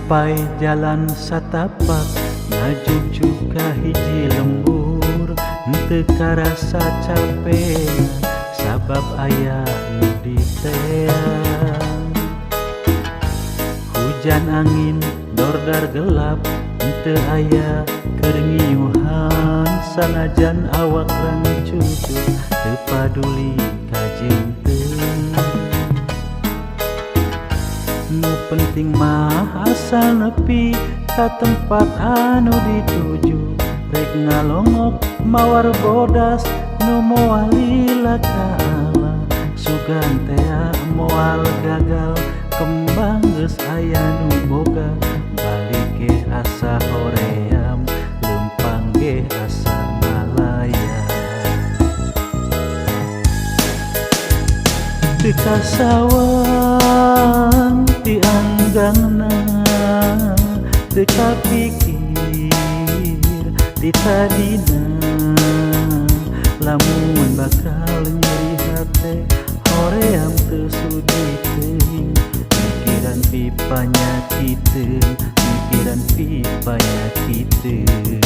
Mapai jalan satapak ngajugjug ka hiji lembur, henteu karasa capena sabab aya nu diteang. Hujan angin dordar gelap henteu aya keur ngiuhan, sanajan awak rangcucuk teu paduli ka jenteun. Nu penting mah asal nepi ka tempat anu dituju, rek ngalongok mawar bodas nu moal lila ka Allah. Sugan tea moal gagal kembang geus aya nu boga, balik ge asa hoream leumpang ge asa ngalayang. Teu kasawang ti anggangna, teu kapikir ti tadina, lamun bakal nyeri hate hoream teu sudi teuing. Mikiran pipanyakiteun, mikiran pipanyakiteun.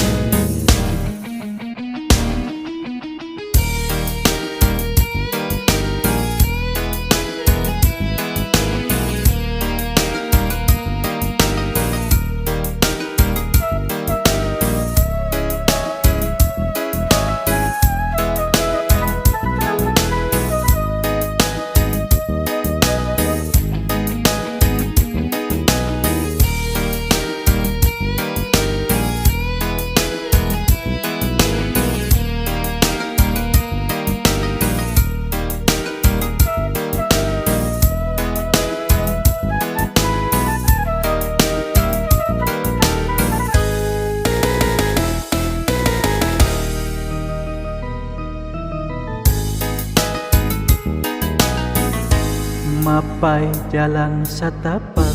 Mapai jalan satapak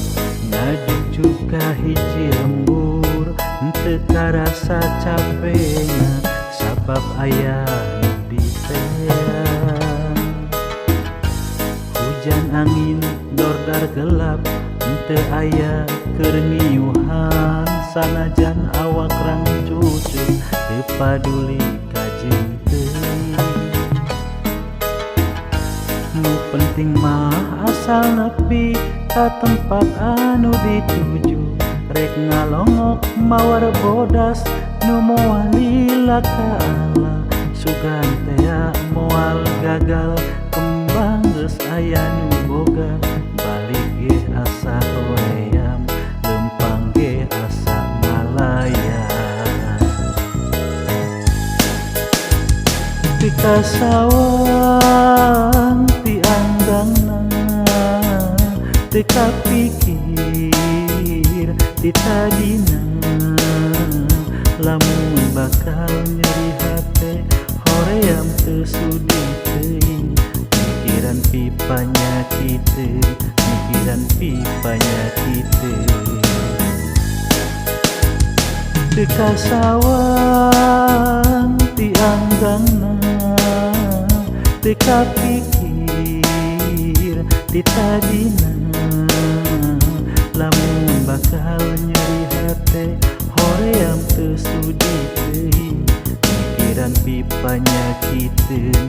ngajugjug ka hiji lembur, henteu karasa capena sabab aya nu diteang. Hujan angin dordar gelap henteu aya keur ngiuhan, sanajan awak rangcucuk teu paduli ka jenteun. Nu penting mah asal nepi ka tempat anu dituju, rek ngalongok mawar bodas nu moal lila ka Allah. Sugan tea moal gagal kembang geus aya nu boga, balik ge asa hoream leumpang ge asa ngalayang. Teu kasawang ti anggangna, teu kapikir ti tadina, lamun bakal nyeri hate hoream teu sudi teuing. Mikiran pipanyakiteun, mikiran pipanyakiteun. Teu kasawang ti anggangna, teu kapikir ti tadina, lamun bakal nyeri hate hoream teu sudi teuing. Mikiran pipanyakiteun,